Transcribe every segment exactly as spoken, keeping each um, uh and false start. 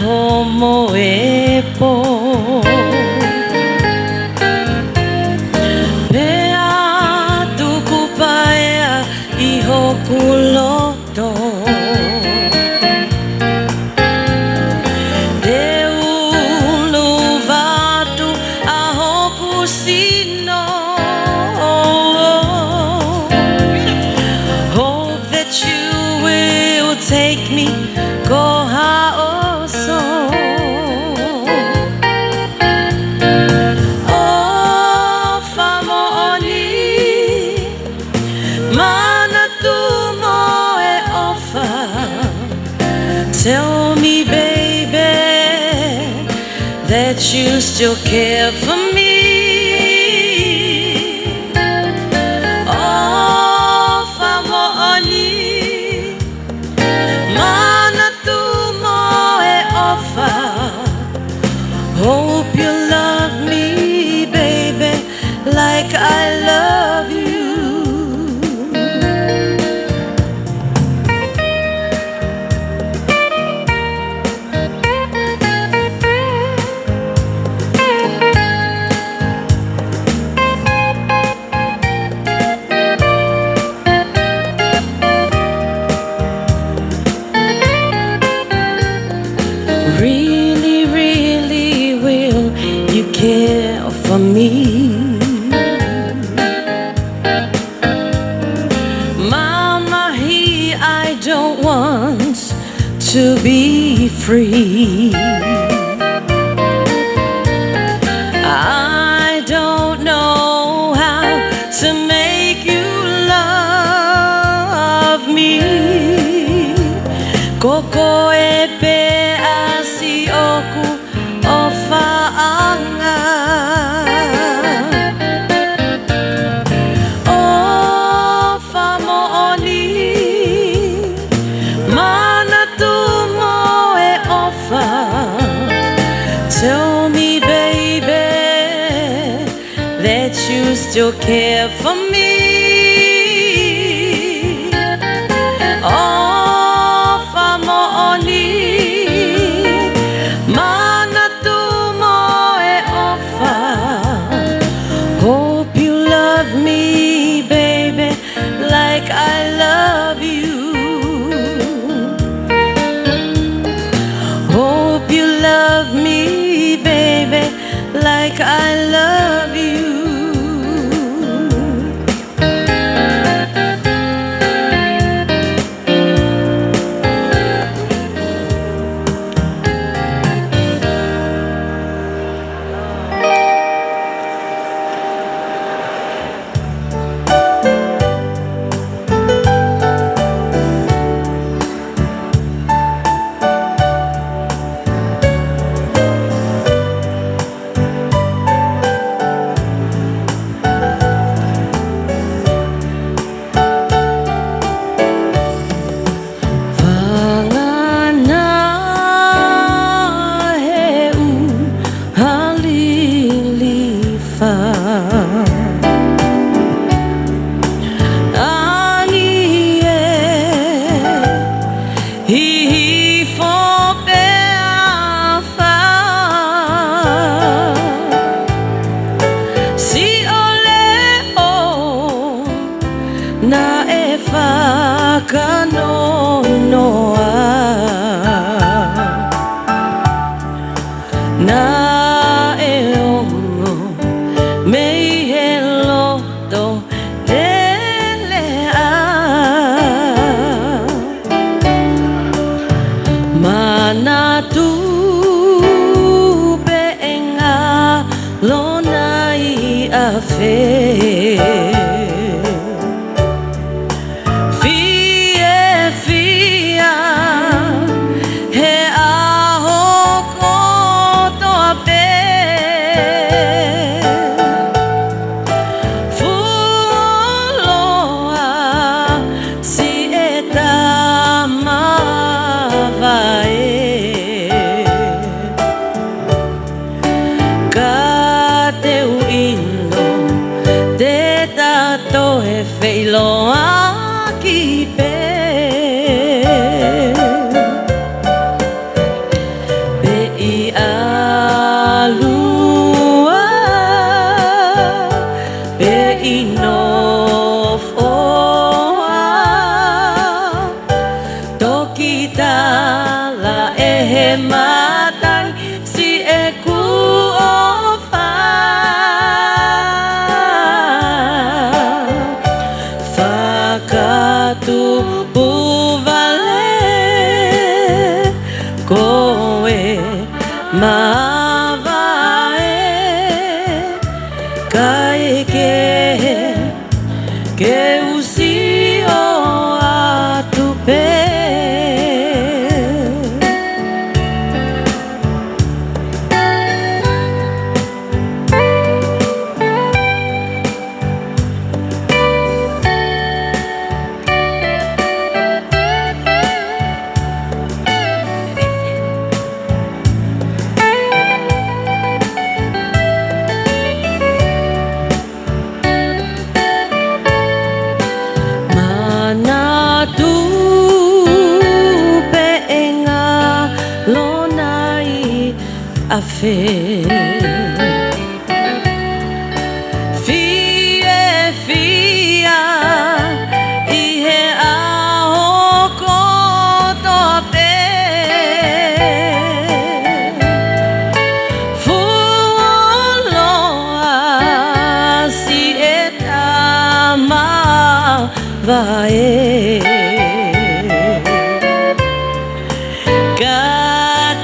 homo e pō. Pea tuku paea ʻi hoku loto. Te ulu vatu ʻa hoku sino. Hope that you will take me ko haʻo sō. ʻOfa moʻoni, manatu mo e ʻofa. Tell me, baby, that you still care for me. ʻOfa moʻoni, manatu mo e ʻofa. Hope you love me, baby, like I love you. Really, really, will you care for me? Mamahi, I don't want to be free. I don't know how to make you love me. Ko koe pē ʻa siʻoku ʻofaʻanga. ʻOfa moʻoni, manatu mo e ʻofa. Tell me, baby, that you still care for me. ʻOfa moʻoni, manatu mo e ʻofa. Hope you love me, baby, like I love you. Hope you love me, baby, like I love you. Vangana he ʻuha lilifa. Angi e hihifo pea fā. Siʻo leʻo naʻe fakanonoa. Naʻe ongo mei he loto teleʻa. Manatu pē ʻe ngalo nai ʻa fē. Fiefia he ʻaho kotoa pē. Fuoloa siʻetama vaʻe. Ka te u ʻilo, te ta toe feʻiloaki pē. Fiefia ʻi he ʻaho kotoa pē. Fuoloa siʻetau vaʻe. Ka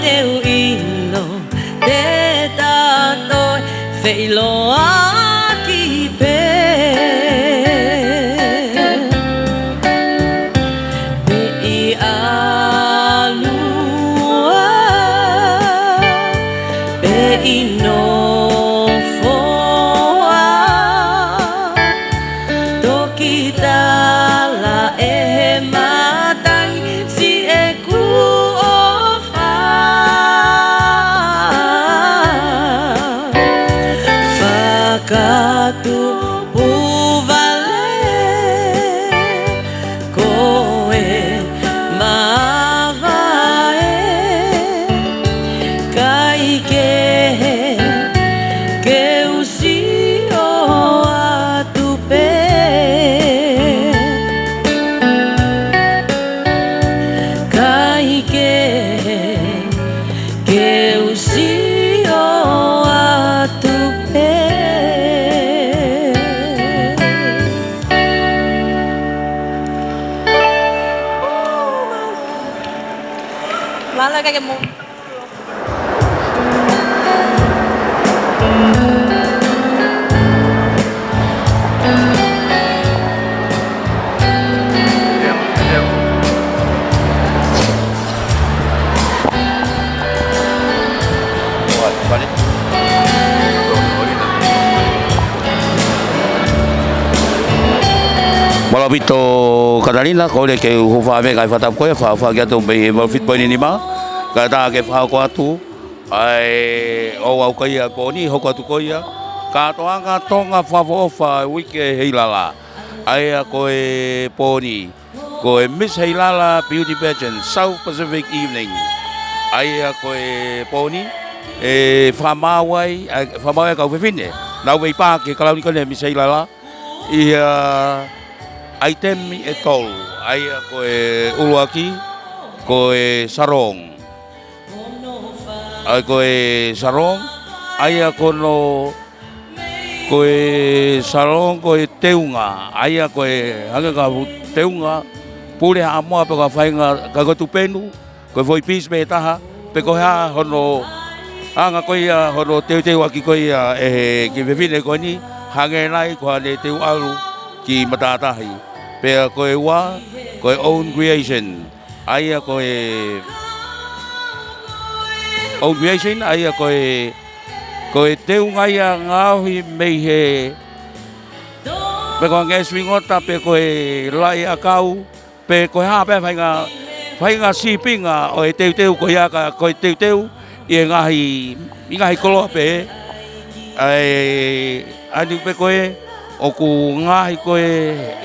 te u ʻilo te ta toe feʻiloaki pē. Pea ʻi ʻalua, pea ʻi nofoʻa, toki tala ʻe he matangi siʻeku ʻofa. Fakatupu vale ko e mavae, kae kehe ke u sio atu pē. Kae kehe ke u sio atu pē. Mālō ʻikai ke mou. Mālō ʻaupito Katalina, ko e lelei ke u hūfanga he ngaahi fakatapu ko ia, fa-, fakatapu mei he valu fitu poini nima, kae ʻatā ke fakahoko atu ʻa e ʻo aʻu ko ia ʻa e pō ni, hoko atu ko ia. Kātoanga Tonga Fakaʻofoʻofa Uike Heilala. ʻA ia ko e pō ni, ko e Miss Heilala Beauty Pageant, South Pacific Evening. ʻA ia ko e pō ni, ʻe fakamaau ai, ʻa e, fakamaau ai e kau fefine. Nau vei pā ki he kalauni ko eni Miss Heilala. ʻI he ʻaitemi ʻe tolu. ʻA ia ko e ʻuluaki, ko e salon. ʻA ia ko e salon, ʻa ia ko hono, ko e salon, ko e teunga, ʻa ia ko e hangē ko e teunga, pule haʻamoa pe ko ha faʻahinga, ka ko e tupenu, ko e foʻi piece pē ʻe taha, pe ko e hā hono, anga ko ia hono teuteuʻaki ko ia ʻe he kiʻi fefine ko eni, hangē nai ko haʻane teu ʻalu ki matātahi. Pea ko e ua, ko e own creation. ʻA ia ko e own creation, ʻa ia ko e, ko e teunga ia ngaohi mei he, pe ko e ngaahi suingota, pe ko e laʻi ʻakau, pe ko e hā pē faʻahinga, faʻahinga sīpinga ʻo e teuteu ko ia ka ko e teuteu ʻi he ngaahi, ʻi he ngaahi koloa pē. ʻA e, ʻa eni pē ko ē, ʻoku ngaohi ko ē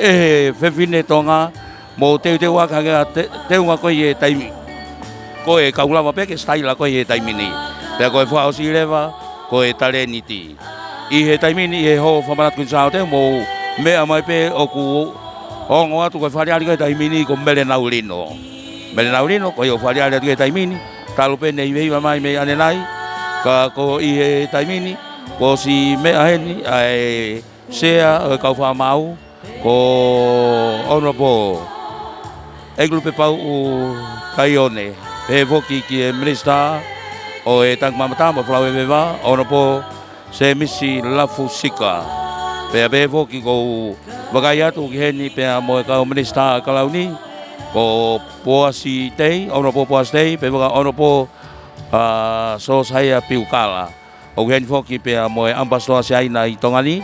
ʻe he fefine Tonga, mo teuteuʻaki hangē ha te-, teunga ko ia he taimi. Ko e kau lava pē ke sitaila ko ia he taimi ni. Pea ko e fakaʻosi leva, ko e talēniti. ʻI he taimi ni, ʻi he hoʻo fakamanatu ko eni Saute, mou meʻa mai pē ʻoku ongo atu ko e faleʻali ko ia he taimi ni ko Mele Naulino. Mele Naulino, ko ia ʻoku faleʻali atu ko ia he taimi ni, talu pē ʻene hivahiva mai mei ʻanenai, ka ko ʻi he taimi ni, kuo ʻosi meʻa heni, ʻa e sea ʻo e kau fakamaau, ko Honourable ʻEkulupe Pauʻu Taione, pehē foki ki he Minisitā ʻo e Tangi Maʻa Matamata mo e Falaue Veva, Honourable Semisi Lafusika. Pea pehē foki ʻoku ou vakai atu ki heni pea mo e kau Minisitā Kalauni, ko Poasi Tei, Honourable Poasi Tei, pea mo e kau Honourable, ʻa, Siosaia Piukala. ʻOku ʻi heni foki pea mo e ʻAmipasitoa Siaina ʻi Tonga ni,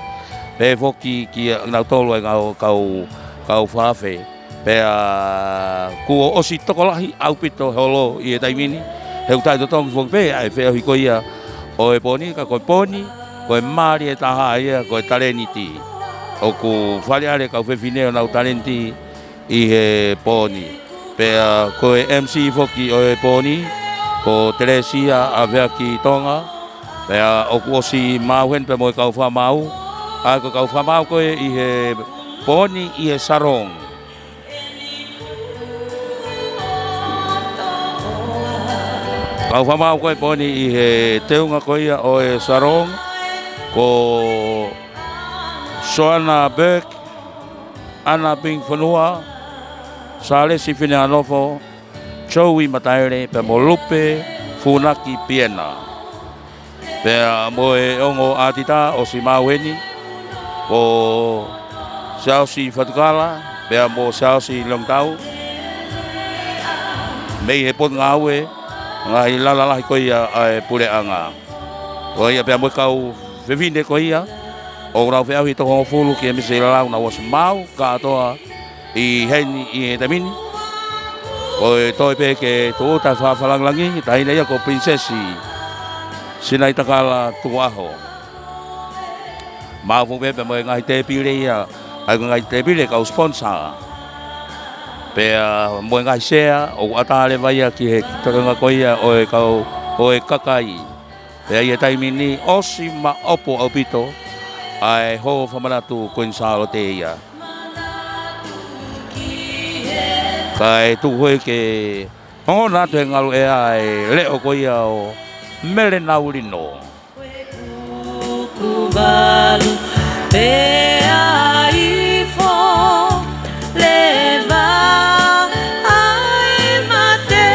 pehē foki kinautolu e kau, kau, kau fakafe. Pea kuo ʻosi tokolahi ʻaupito e holo ʻi he taimi ni, he ʻoku taʻetotongi foki pē ʻa e feʻauhi ko ia ʻo e pō ni, ka ko e pō ni, ko e mali ʻe taha ia, ko e talēniti. ʻOku faleʻali e kau fefine ʻo honau talēniti ʻi he pō ni. Pea ko e M C foki ʻo e pō ni, Ko Telesia ʻAfeaki Tonga, pea ʻoku ʻosi maau heni pea mo e kau fakamaau, ʻa ia ko e kau fakamaau ko ē ʻi he pō ni ʻi he salon. Kau fakamaau ko ē pō ni ʻi he teunga ko ia ʻo e salon, ko Soana Burke, ʻAna Ping Fonua, Sālesi Fineanofo, Joey Mataele, pea mo Lupe Funaki Piena. Pea mo e ongo ʻātita ʻosi maau heni, ko Siaosi Fatukala, pea mo Siaosi Longitau. Mei he Potungāue, ngaahi lala lahi ko ia ʻa e puleʻanga. Ko ia pea mo e kau fefine ko ia, ʻoku nau feʻauhi toko hongofulu ki he misi lalau, nau ʻosi maau kātoa ʻi heni ʻi he taimi ni. Ko e toe pē ke tūʻuta fakalangilangi, taʻahine ia ko Princess Sinaitakala Tukuʻaho. Maau foki pē pea mo e ngaahi tēpile ia, ʻa ia ko e ngaahi tēpile kau sponsor. Pea mo e ngaahi sea, ʻoku ʻatā leva ia ki he tokanga ko ia ʻo e kau, ʻo e kakai. Pea ʻi he taimi ni ʻosi maʻopo ʻaupito ʻa e hō fakamanatu Kuini Sālote ia. Kae tuku hoi ke ongona atu he ngaluʻea e leʻo ko ia ʻo Mele Naulino. Kuvalu pea ifo leva ai mate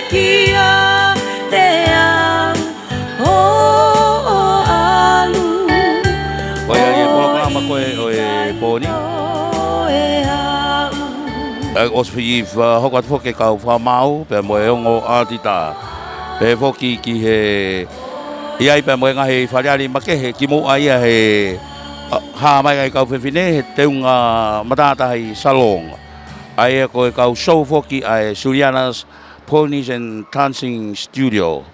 kia te au hoʻo ʻalu. Ko ia ʻi he polokalama ko ē ʻo e pō ni. ʻOsi fakahoko atu foki e kau fakamaau, pea mo e ongo ʻātita. Pea foki ki he, ʻi ai pea mo e ngaahi fale ali makehe kimuʻa ia he, ʻa, hā mai ai kau fefine, he teunga matātahi salon. ʻA ia ko e kau show foki ʻa e Juliana's Polynesian Dancing Studio.